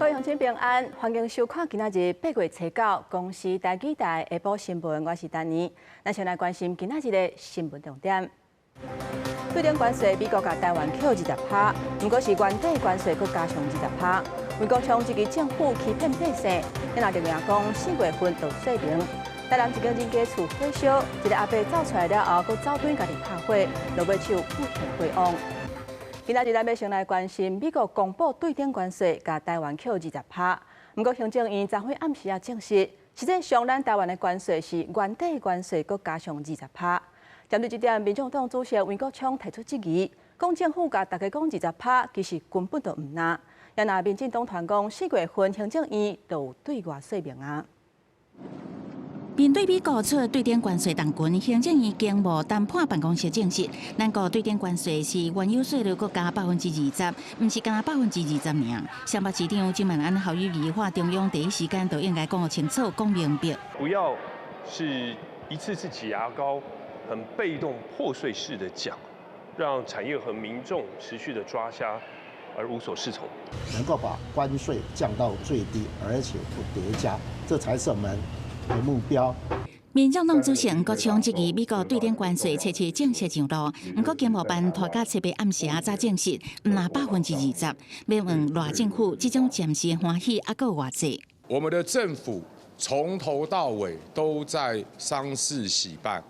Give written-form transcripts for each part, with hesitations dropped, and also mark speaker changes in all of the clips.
Speaker 1: 各位鄉親平安，歡迎收看今仔日8月初9公視台語台下晡新聞，我是丹妮。咱先來關心今仔日的新聞重點。對等關稅，美國共台灣扣20趴，毋過是原底關稅閣加上二十趴。黃國昌質疑政府欺騙百姓，咱也認為講4月份就說明。台南一間人家厝火燒，一个阿伯走出來了後，閣走轉家己拍火，落尾手不幸身亡。今仔日咱欲先來關心美國公布對等關稅，共台灣扣20趴。毋過行政院昨昏暗時仔證實，實際上咱台灣的關稅是原底關稅，閣加上二十趴。針對這點，民眾黨主席黃國昌提出質疑，講政府共大家講二十趴，其實根本就毋若。也若民進黨團講4月份行政院就有對外說明啊。
Speaker 2: 面對美國出對等關稅重拳，行政院經貿談判辦公室證實，咱國對等關稅是原有稅率閣加20%，毋是加20%爾。雙北市長蔣萬安、侯友宜話中央第一時間就應該講清楚、講明白。
Speaker 3: 不要是一次次擠牙膏，很被動破碎式的講，讓產業和民眾持續的抓瞎而無所適從。
Speaker 4: 能夠把關稅降到最低，而且不疊加，這才是我們的目標。
Speaker 2: 民眾黨主席黃國昌質疑美國對等關稅遲遲正式上路，毋過經貿辦拖到七八暗時仔才證實，毋若20%。欲問賴政府這種暫時歡喜猶閣有偌濟？
Speaker 5: 我們的政府從頭到尾都在喪事喜辦，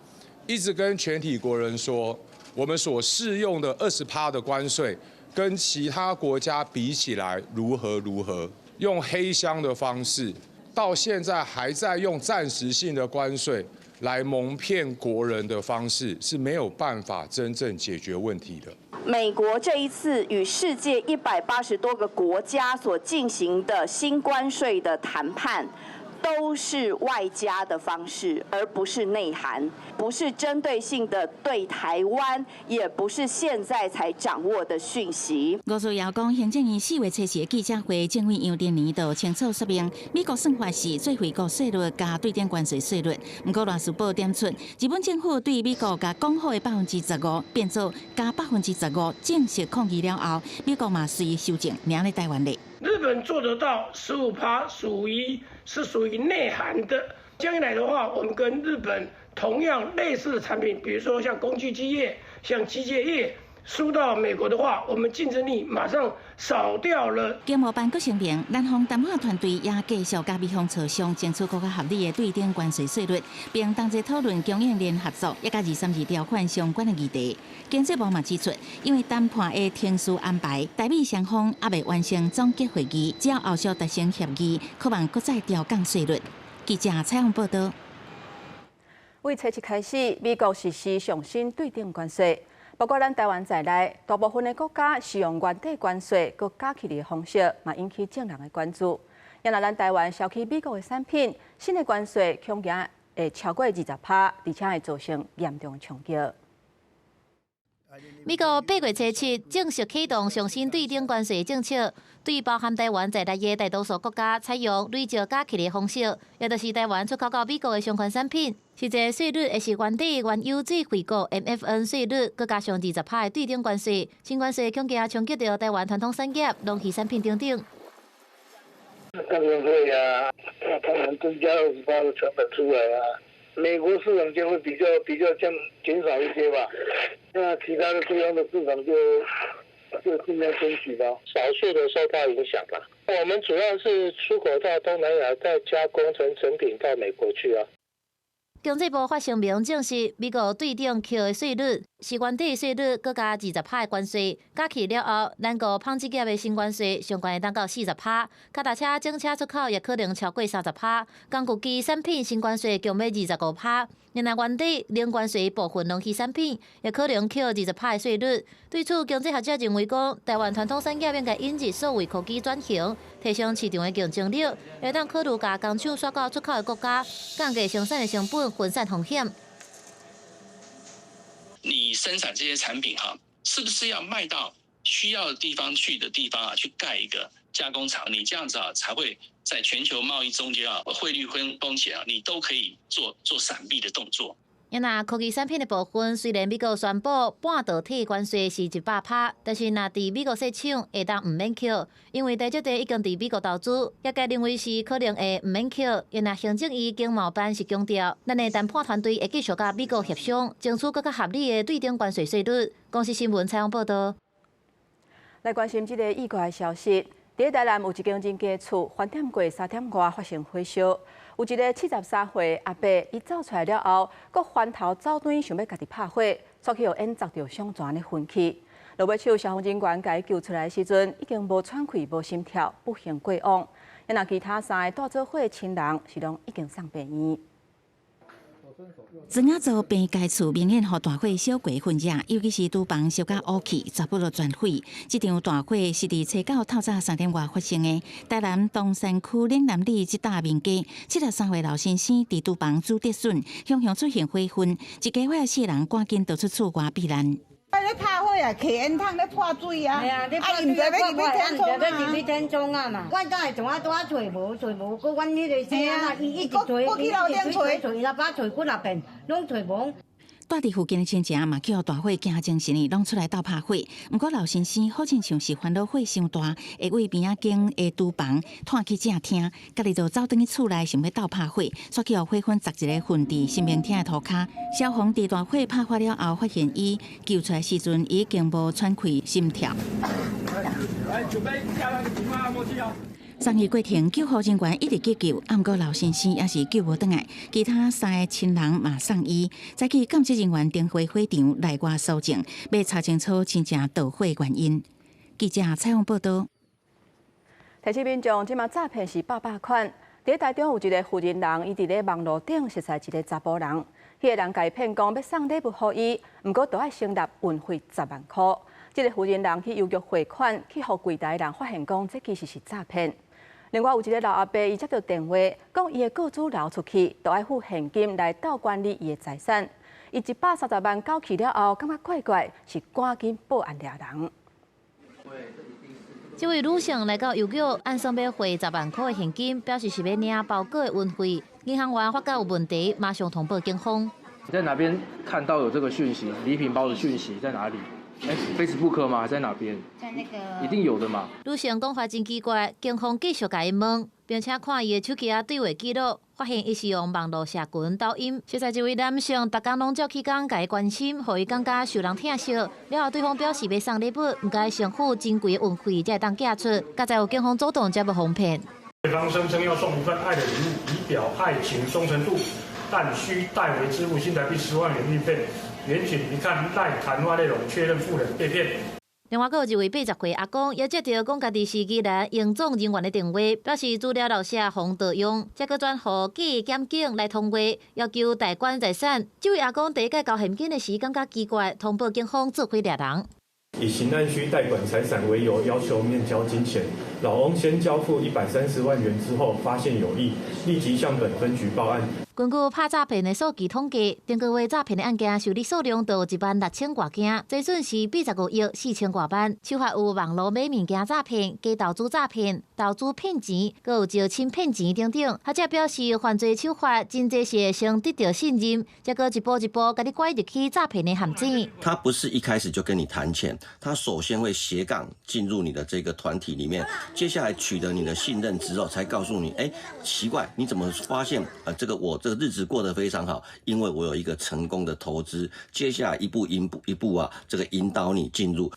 Speaker 5: 一直跟全體國人說，我們所適用的20趴的關稅，跟其他國家比起來如何如何，用黑箱的方式。到現在還在用暫時性的關稅來蒙騙國人的方式是沒有辦法真正解決問題的。
Speaker 6: 美國這一次與世界180多個國家所進行的新關稅的談判，都是外加的方式，而不是內涵，不是針對性的對台灣，也不是現在才掌握的訊息。
Speaker 2: 吳思瑤講，行政院4月初四的記者會，政委楊振寧就清楚說明，美國算法是最惠國稅率加對等關稅稅率。毋過賴士葆點出，日本政府對美國共講好的15%變做加15%，正式抗議了後，美國嘛隨修正，領咧台灣咧。
Speaker 7: 日本做得到15趴，屬於內涵的。將來的話，我們跟日本同樣類似的產品，比如說像工具機業、像機械業，輸到美國的話，我們競爭力馬上少掉了。
Speaker 2: 經貿辦閣聲明，南方談判團隊也繼續佮美方磋商，爭取閣較合理的對等關稅稅率，並同齊討論供應鏈合作，以及232條款相關的議題。經濟部嘛指出，因為談判的程序安排，台美雙方猶未完成總結會議，只要後續達成協議，可望閣再調降稅率。記者採訪報道。
Speaker 1: 為初七開始，美國實施上新對等關稅。包括咱台灣在內，大部分的國家使用原底關稅閣加起的方式，嘛引起眾人的關注。也若咱台灣銷去美國的產品，新的關稅恐驚會超過20趴，而且會造成嚴重的衝擊。
Speaker 8: 美國8月初7正式啟動上新對等關稅政策，對包含台灣在內的大多數國家採用累積加起的方式，也就是台灣出口到美國的相關產品，實際稅率會是原底原有最惠國 MFN 稅率，閣加上二十趴的對等關稅，新關稅恐驚衝擊著台灣傳統產業、農漁產品等等。
Speaker 9: 當然會啊，當然增加20趴的成本出來啊。美國市場就會比較減少一些吧，那其他的地方的市場就盡量爭取吧，
Speaker 10: 少數的受到影響吧。我們主要是出口到東南亞，再加工成成品到美國去啊。
Speaker 8: 經濟部發聲明證實，美國對等扣的稅率是原底稅率，閣加二十趴的關稅，加起了後，咱國紡織業的新關稅上懸會當到40趴，腳踏車整車出口也可能超過30趴，工具機產品新關稅強欲25趴，另外原底零關稅部分農漁產品也可能扣二十趴的稅率。對此，經濟學者認為講，台灣傳統產業應該引入數位科技轉型，提升市場的競爭力，會當考慮共工廠徙到出口的國家，降低生產的成本，分散風險。
Speaker 11: 你生產這些產品哈，是不是要賣到需要的地方去的地方啊？去蓋一個加工廠，你這樣子啊，才會在全球貿易中間啊，匯率風險啊，你都可以做閃避的動作。
Speaker 8: 若科技產品的部分，雖然美國宣布半導體關稅是100%，但是若佇美國設廠會當毋免扣，因為台積電已經佇美國投資，業界認為是可能會毋免扣。若行政院經貿辦是強調，咱的談判團隊會繼續佮美國協商，爭取閣較合理的對等關稅稅率。公視新聞採訪報導。
Speaker 1: 來關心這个意外消息，佇台南有一間人家厝，翻點過3點外發生火燒。有一个73歲阿伯，伊走出來了後，閣翻頭走轉，想欲家己拍火，煞去予煙砸著傷全咧昏去。落尾手消防人員共伊救出來的時陣，已經無喘氣、無心跳，不幸過往。若其他三个帶做伙親人是攏已經送病院。
Speaker 2: 庄仔做病家厝明顯予大火燒過分惹，尤其是廚房燒甲烏去，全部都全毀。這場大火是佇初九透早3點外發生的。台南東山區嶺南里這棟民家，73歲老先生佇廚房煮竹筍，雄雄出現火雲，一家伙四人趕緊逃出厝外避難。
Speaker 12: 咧拍火啊，提煙筒咧潑水啊，啊，伊毋知欲入去天窗啊，
Speaker 13: 入去天窗啊嘛。阮敢會從啊拄啊揣無揣無，閣阮彼个聲啊，伊一直揣，伊一直揣揣，伊若把揣幾若遍，攏揣無。
Speaker 2: 住佇附近的親戚嘛，去予大火驚精神的，攏出來鬥拍火。毋過老先生好親像是煩惱火傷大，會為邊仔間的廚房拖去正廳，家己就走轉去厝內想欲鬥拍火，煞去予火雲砸一个昏佇神明廳的塗跤。消防佇大火拍發了後，發現伊救出來時陣已經無喘氣、心跳。送醫過程，救護人員一直急救，毋過老先生也是救無轉來。其他三个親人嘛送醫，早起鑑識人員巡回火場內外搜證，欲查清楚真正導火原因。記者採訪報導。
Speaker 1: 提醒民眾，這馬詐騙是百百款。佇台中有一个負責人，伊佇咧網路頂熟似一个查埔人，彼个人共伊騙講欲送禮物予伊，毋過都愛先納運費10萬箍。這个負責人去郵局匯款，去予櫃台人發現講，這其實是詐騙。另外有一个老阿伯，伊接到電話，講伊的雇主流出去，都愛付現金來鬥管理伊的財產。伊130萬交去了後，感覺怪怪，是趕緊報案掠人。
Speaker 8: 這位女性來到郵局，按算欲匯10萬箍的現金，表示是欲領包裹的運費。銀行員發覺有問題，馬上通報警方。
Speaker 14: 你在哪邊看到有這個訊息？禮品包的訊息在哪裡？欸，Facebook 嗎？在哪邊？
Speaker 13: 在那個。
Speaker 14: 一定有的嘛。
Speaker 8: 女性講話真奇怪，警方繼續共伊問，並且看伊的手機仔對話記錄，發現伊是用網路社群抖音。實在這位男性，逐工攏照起工共伊關心，予伊感覺受人疼惜。了後對方表示欲送禮物，毋過先付真貴的運費才會當寄出。佳哉有警方主動才無予騙。
Speaker 15: 對方聲稱要送一份愛的禮物，以表愛情忠誠度，但需代為支付新台幣10萬元運費。員警一看 LINE 談話內容，確認婦人被騙。
Speaker 8: 另外，閣有一位80歲阿公，也接著講家己是宜蘭榮總人員的電話，表示資料漏寫予盜用，才閣轉予假檢警來通話，要求代管財產。這位阿公第一擺交現金的時，感覺奇怪，通報警方做伙掠人。
Speaker 16: 以刑案需代管財產為由，要求面交金錢。老翁先交付130萬元之後，發現有異，立即向本分局報案。
Speaker 8: 根據拍詐騙的數據統計，頂個月詐騙的案件受理數量都有1萬6千外件，這陣是85億4千外萬。手法有網路買物件詐騙、假投資詐騙、投資騙錢，閣有招親騙錢等等。學者表示，犯罪手法真濟是會先得著信任，才閣一步一步共你拐入去詐騙的陷阱。
Speaker 17: 他不是一開始就跟你談錢，他首先會斜槓進入你的這個團體裡面，接下來取得你的信任之後，才告訴你，欸，奇怪，你怎麼發現啊？這個我這個日子過得非常好，因為我有一個成功的投資，接下來一步一步一步啊，這個引導你進入。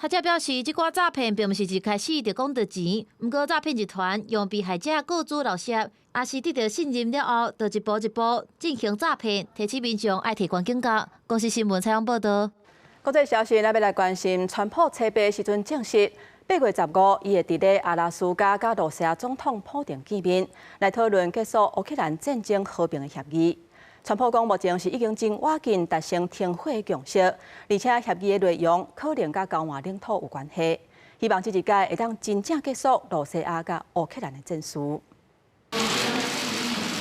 Speaker 8: 學者表示，這寡詐騙並毋是一開始就講著錢，毋過詐騙集團用被害者個資漏洩，也是得著信任了後，就一步一步進行詐騙，提醒民眾愛提懸警覺。公視新聞採訪報導。
Speaker 1: 國際消息，咱欲來關心，川普初八時陣證實，8月15，伊會佇咧阿拉斯加佮羅西亞總統普丁見面，來討論結束烏克蘭戰爭和平的協議。川普講，目前是已經真倚近達成停火的共識，而且協議的內容可能佮交換領土有關係。希望這一擺會當真正結束羅西亞佮烏克蘭的戰事。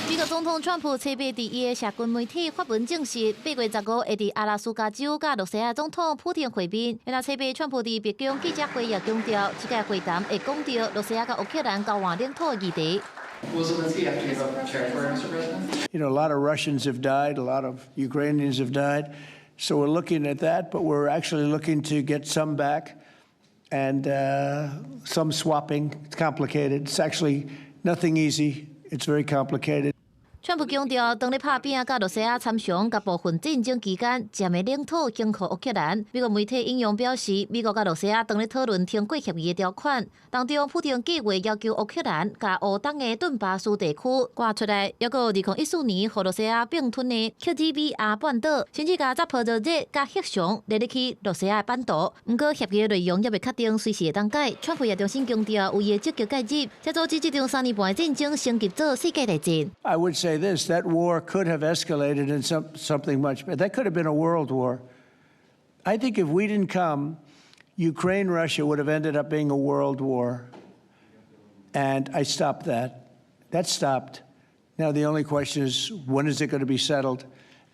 Speaker 8: 美國總統川普初八佇伊的社群媒體發文證實，8月15會佇阿拉斯加州佮羅西亞總統普丁會面。然後初八，川普佇白宮記者會也強調，這個會談會講著羅西亞佮烏克蘭交換領土的議題。
Speaker 18: Will Zelensky have to give up territory, Mr. President?
Speaker 19: A lot of Russians have died, a lot of Ukrainians have died. So we're looking at that, but we're actually looking to get some back and some swapping. It's complicated. It's actually nothing easy. It's very complicated.
Speaker 8: 川普強調，當咧拍拚佮羅西亞參詳佮部分戰爭期間佔的領土還予烏克蘭。美國媒體引用表示，美國佮羅西亞當咧討論通過協議的條款，當中普丁計劃要求烏克蘭共烏東的頓巴斯地區割出來，抑閣2014年予羅西亞併吞的克里米亞半島，甚至共扎波羅熱佮赫松列入去羅西亞的版圖。毋過協議的內容猶未確定，隨時會當改。川普也重新強調，有伊會積極介入，才阻止這場3年半的戰爭升級做世界大戰。
Speaker 19: I would say this, that war could have escalated in something much bigger. That could have been a world war. I think if we didn't come, Ukraine, Russia would have ended up being a world war. And I stopped that. That stopped. Now the only question is, when is it going to be settled?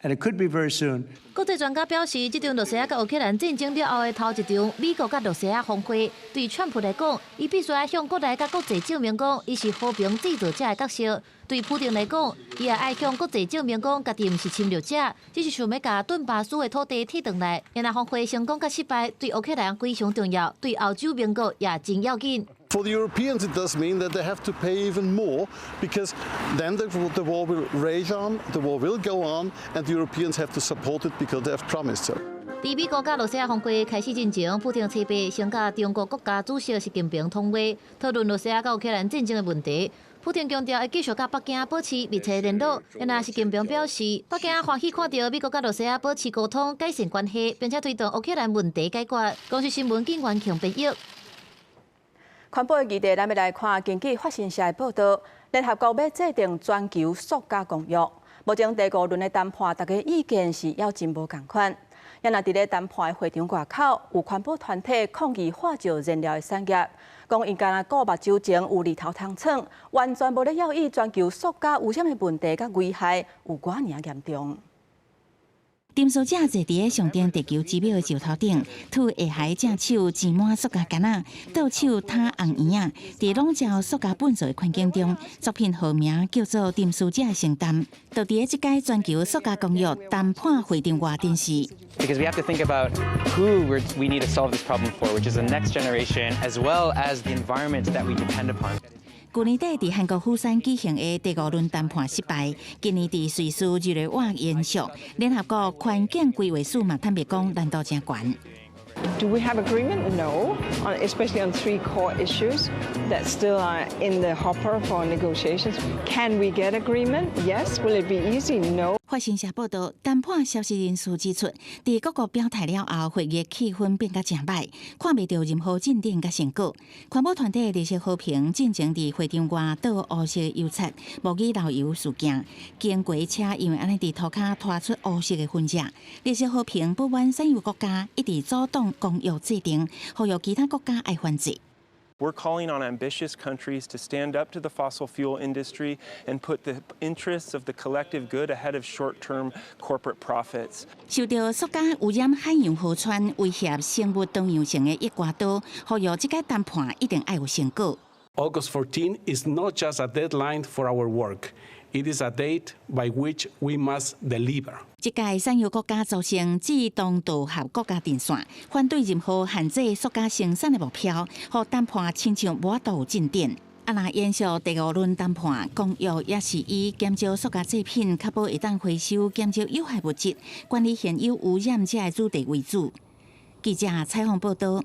Speaker 19: And it could be very soon.
Speaker 8: 國際專家表示，這場羅西亞佮烏克蘭戰爭了後的頭一場美國佮羅西亞峰會，對川普來講，伊必須愛向國內佮國際證明講，伊是和平製造者的角色；對普丁來講，伊也愛向國際證明講，家己毋是侵略者，只是想欲共頓巴斯的土地提轉來。然後峰會成功佮失敗，對烏克蘭非常重要，對歐洲盟國也真要緊。
Speaker 20: For the Europeans, it does mean that they have to pay even more because then the war will rage on, the war will go on, and the Europeans have to support it because they have promised so.
Speaker 8: 佇美國佮羅西亞峰會開始進前，普丁初八先佮中國國家主席習近平通話，討論羅西亞佮烏克蘭戰爭的問題。普丁強調會繼續佮北京保持密切聯絡。然後習近平表示，北京歡喜看著美國佮羅西亞保持溝通、改善關係，並且推動烏克蘭問題解決。公視新聞警員強編譯。
Speaker 1: 環保的議題，咱欲來看根據法新社的報導，聯合國欲制定全球塑膠公約。目前第五輪的談判，大家意見是猶真無仝款。也若佇咧談判的會場外口，有環保團體抗議化石燃料的產業，講𪜶干焦顧目睭前有日頭通創，完全無咧留意全球塑膠污染的問題佮危害有偌爾嚴重。
Speaker 2: 沉思者坐佇咧象徵地球之母的石頭頂，拄下海正手沾滿塑膠桿仔，倒手攤紅圓仔，佇籠罩塑膠糞掃的環境中，作品號名叫做《沉思者的承擔》。就佇咧這屆全球塑膠公約談判會場外電視。
Speaker 21: Because we have to think about who we need to solve this problem for, which is the next generation, as well as the environment that we depend upon.
Speaker 2: 舊年底佇韓國釜山舉行的第五輪談判失敗，今年佇瑞士日內瓦延續。聯合國環境規劃署嘛坦白講難度誠懸。
Speaker 22: Do we have agreement? No, especially on three core issues that still are in the hopper for negotiations. Can we get agreement? Yes. Will it be easy? No.
Speaker 2: 法新社報導，談判消息人士指出，佇各國表態了後，會議氣氛變甲誠䆀，看袂著任何進展佮成果。環保團體綠色和平進前佇會場外倒烏色油漆，模擬漏油事件，經過車因為按呢佇塗跤拖出烏色的痕跡。綠色和平不滿產油國家一直阻擋公約制定，呼籲其他國家愛反制。
Speaker 23: We're calling on ambitious countries to stand up to the fossil fuel industry and put the interests of the collective good ahead of short-term corporate profits.
Speaker 2: 受著塑膠污染海洋河川，威脅生物多樣性的厄瓜多，呼籲這屆談判一定愛有成果。
Speaker 24: August 14 is not just a deadline for our work. It is a date by which we must deliver.
Speaker 2: 這屆產油國家組成志同道合國家陣線，反對任何限制塑膠生產的目標，予談判親像無法度有進展。啊，若延續第五輪談判，公約也是以減少塑膠製品、確保會當回收、減少有害物質、管理現有污染這个主題為主。記者採訪報導。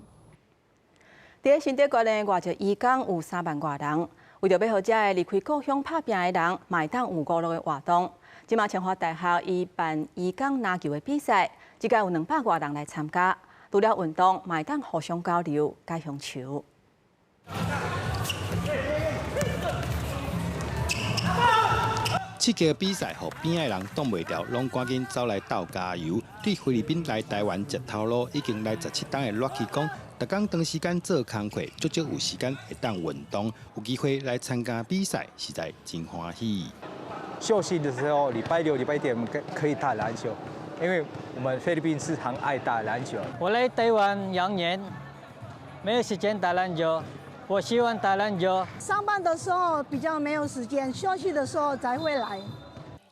Speaker 1: 佇咧新竹縣的外籍移工有3萬外人，為著欲予遮个離開故鄉拍拚的人，嘛會當有娛樂的活動。這馬清華大學伊辦移工籃球的比賽，這屆有200外人來參加。除了運動，嘛會當互相交流、解鄉愁。
Speaker 25: 這個比賽，予邊仔的人擋袂牢，攏趕緊走來鬥加油。對菲律賓來台灣食頭路已經來17冬的樂奇講，逐工長時間做工課，足少有時間會當運動，有機會來參加比賽，實在真歡喜。
Speaker 26: 休息的時候，禮拜六、禮拜天我們可以打籃球，因為我們菲律賓是很愛打籃球。
Speaker 27: 我來台灣2年，沒有時間打籃球，
Speaker 3: 我喜歡打籃球。
Speaker 4: 上班的時候比較沒有時間，休息的時候才會來。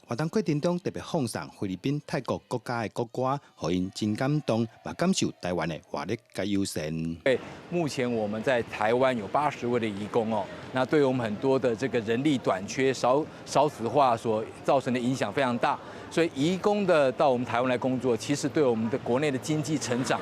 Speaker 25: 活動過程中特別放送菲律賓、泰國國家的國歌，予𪜶真感動，嘛感受台灣的活力佮友善。
Speaker 5: 對，目前我們在台灣有80位的移工哦，那對我們很多的這個人力短缺、少少子化所造成的影響非常大，所以移工的到我們台灣來工作，其實對我們的國內的經濟成長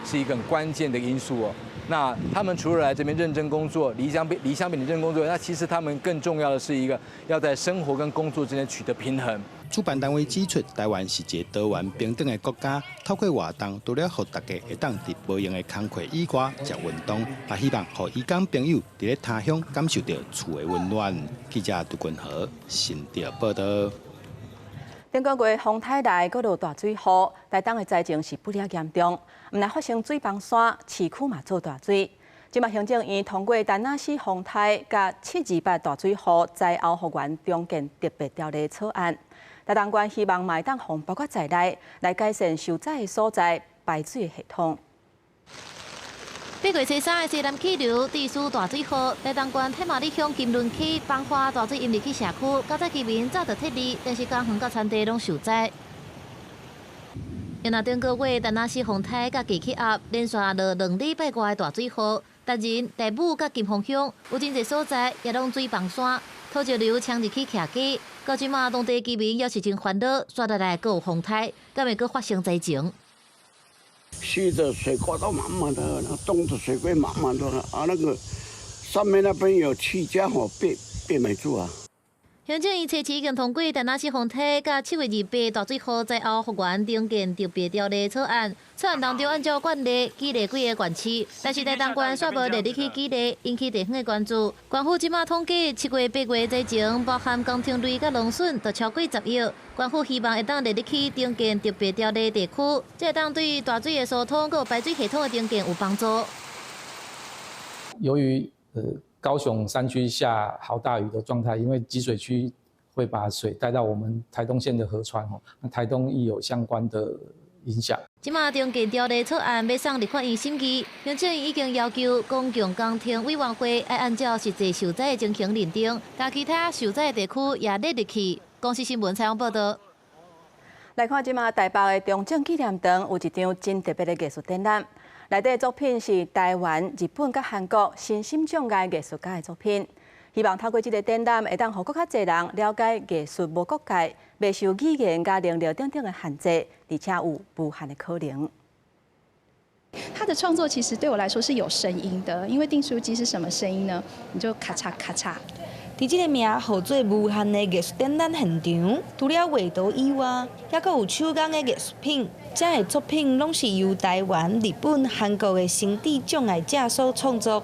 Speaker 5: 是一個很關鍵的因素哦。那他們除了來這邊認真工作，離鄉別井認真工作，那其實他們更重要的是一個要在生活跟工作之間取得平衡。
Speaker 25: 主辦單位指出，台灣是一個多元平等的國家，透過活動，除了予大家會當佇無閒的工課以外食運動，也希望予移工朋友佇咧他鄉感受著厝的溫暖。記者杜君豪新竹報道。
Speaker 1: 頂個月風颱來，閣落大水雨，台東的災情是不了嚴重，毋但發生水崩山，市區嘛做大水。這馬行政院通過田納西風颱佮728大水雨災後復原重建特別條例草案，台東縣希望嘛會當予包括在內，來改善受災的所在排水的系統。
Speaker 8: 8月初三的西南氣流致使大水雨，台東縣太麻里鄉金崙區崩花大水淹入去社區，較早居民早就撤離，但是工園佮田地攏受災。若頂個月田納西風颱佮低氣壓連續落2禮拜外的大水雨，達仁、大武佮金峰鄉有真濟所在也攏水崩山，土石流衝入去徛家，到這馬當地居民也是真煩惱，煞落來閣有風颱，敢會閣發生災情？
Speaker 6: 虛的水掛到滿滿的，那東的水櫃滿滿的啊，那個上面那邊有七家伙被埋住啊。
Speaker 8: 行政院初期已經通過田納西風颱佮7月28大水雨災後復原重建特別條例草案，草案當中按照慣例舉例幾个縣市，但是台東縣煞無列入去舉例，引起地方的關注。縣府這馬統計7月、8月災情，包含工程類佮農損，都超過10億。縣府希望會當列入去重建特別條例地區，這會當對大水的疏通佮排水系統的重建有幫助。
Speaker 7: 由於高雄山區下好大雨的狀態，因為集水區會把水帶到我們台東縣的河川，吼，那台東亦有相關的影響。
Speaker 8: 這馬重建條例草案欲送立法院審議，行政院已經要求公共工程委員會愛按照實際受災的情形認定，共其他受災的地區也列入去。公視新聞採訪報道。
Speaker 1: 來看這馬台北的中正紀念堂有一場真特別的藝術展覽。內底作品是台灣、日本佮韓國身心障礙藝術家的作品，希望透過這个展覽，會當予閣較濟人了解藝術無國界、袂受語言佮能力等等的限制，而且有無限的可能。
Speaker 9: 他的創作其實對我來說是有聲音的，因為訂書機是什麼聲音呢？你就咔嚓咔嚓。
Speaker 27: 佇這个名號做無限的藝術展覽現場，除了畫圖以外，猶閣有手工的藝術品。這个作品攏是由台灣、日本、韓國的心智障礙者所創作。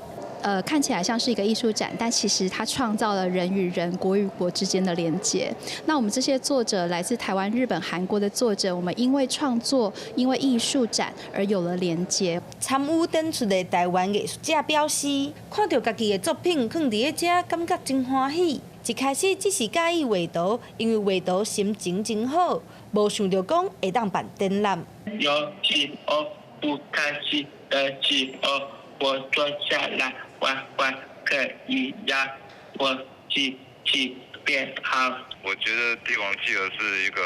Speaker 9: 看起來像是一個藝術展，但其實它創造了人與人、國與國之間的連結。那我們這些作者來自台灣、日本、韓國的作者，我們因為創作、因為藝術展而有了連結。
Speaker 27: 參與展出的台灣藝術者表示，看著家己的作品囥佇咧遮，感覺真歡喜。一開始只是佮意畫圖，因為畫圖心情真好，無想著講會當辦展覽。
Speaker 10: 有時候不開心的時候，我坐下來畫畫，可以讓我心情變好。
Speaker 28: 我覺得帝王企鵝是一個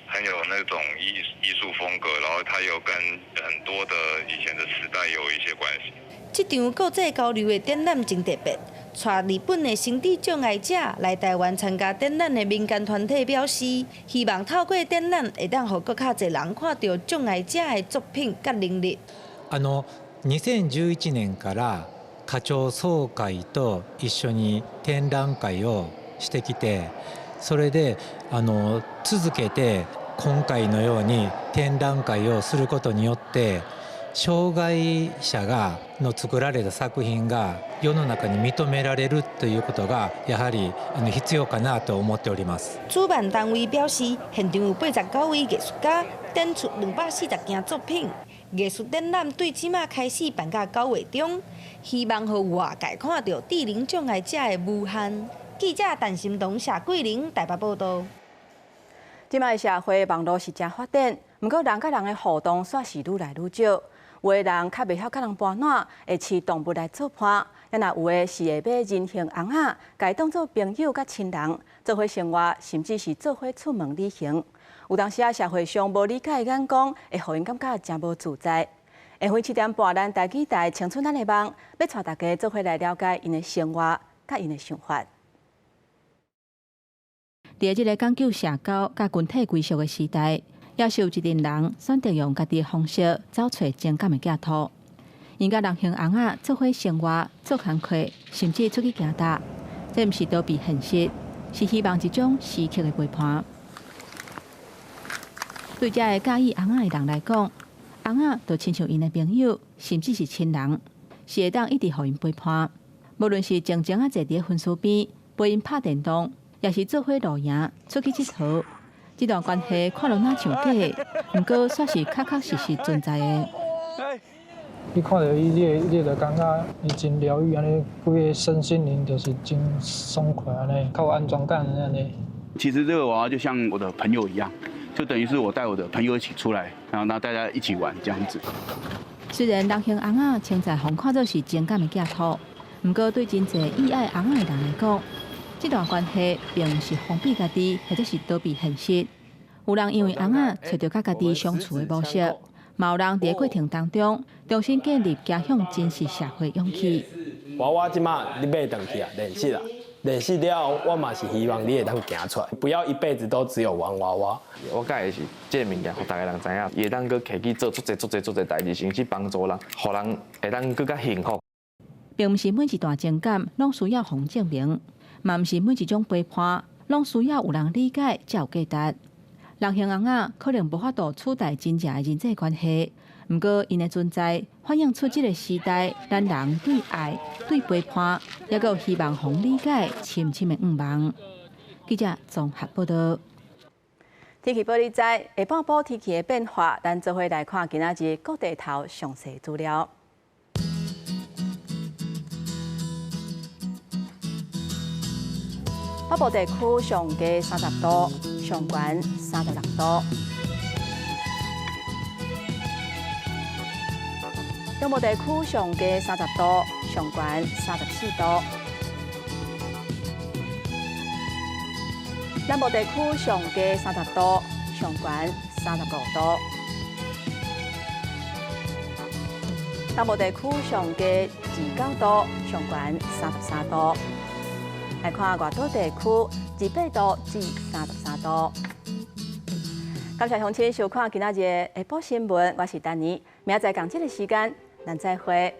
Speaker 28: 很有那種藝術風格，然後它又跟很多的以前的時代有一些關係。
Speaker 27: 這場國際交流的展覽真特別，帶日本的心智障礙者來台灣參加展覽的民間團體表示，希望透過展覽會當予閣較濟人看著障礙者的作品佮能力。
Speaker 29: 2011年から家長総會と一緒に展覧会をしてきて、それで続けて今回のように展覧会をすることによって、障害者がの作られた作品が世の中に認められるということがやはり必要かなと思っております。
Speaker 27: 主辦單位表示，現場有89位藝術家展出240件作品。藝術展覽對這馬開始辦到9月中，希望予外界看著智能障礙者的無限。記者陳心彤、謝桂玲台北報導。
Speaker 1: 這擺社會網路是誠發展，毋過人佮人的互動煞是愈來愈少。有的人較袂曉佮人搬撋，會飼動物來做伴；抑若有的是會買人形尪仔，共伊當做朋友佮親人，做伙生活，甚至是做伙出門旅行。有當時啊，社會上無理解的眼光，會予𪜶感覺誠無自在。下昏7點半，咱台語台青春咱的夢，欲帶大家做伙來了解𪜶的生活佮𪜶的想法。佇這个講究社交佮群體歸屬的時代，猶是有一陣人選擇用家己的方式走揣情感的寄託。𪜶佮人形尪仔做伙生活、做工課，甚至出去行踏，這毋是逃避現實，是希望一種時刻的陪伴。對這个佮意尪仔的人來講，尪仔就親像𪜶的朋友，甚至是親人，是會當一直予𪜶陪伴。無論是靜靜仔坐佇咧薰書邊陪𪜶拍電動，抑是做伙露營、出去𨑨迌，這段關係看落若像假的，毋過煞是確確實實存在的。
Speaker 3: 你看著伊，你會感覺伊真療癒按呢，規个身心靈就是真爽快按呢，較有安全感按呢。
Speaker 11: 其實這個娃娃就像我的朋友一樣，就等於是我帶我的朋友一起出來，然後大家一起玩這樣子。
Speaker 1: 雖然人形尪仔稱讚予看做是情感的寄託，毋過對真濟喜愛尪仔的人來講，這段關係並毋是封閉家己，或者是逃避現實。有人因為尪仔揣著佮家己相處的模式，嘛有人佇過程當中重新建立走向真實社會勇氣。
Speaker 12: 娃娃這馬你買轉去啊，練習啊，練習了後，我嘛是希望你會當行出來，不要一輩子都只有玩娃娃。
Speaker 13: 我佮意的是這個物件，予逐个人知影，伊會當閣提去做足濟足濟足濟代誌，甚至幫助人，予人會當閣較幸福。
Speaker 1: 並毋是每一段情感攏需要予人證明，嘛毋是每一種陪伴攏需要有人理解才有價值。人形尪仔可能無法度取代真正的人際關係，毋過𪜶的存在反映出這个時代，咱人對愛、對陪伴，猶閣有希望予人理解深深的願望。記者綜合報導。天氣報你知，下半晡天氣的變化，咱做伙來看今仔日各地頭詳細資料。北部地區上低30度，上懸36度。中部地區上低30度，上懸34度。南部地區上低30度，上懸35度。東部地區上低29度，上懸33度。來看外島地區，28度至33度。感謝鄉親收看今仔日的下晡新聞，我是丹妮，明仔載仝這个時間，咱再會。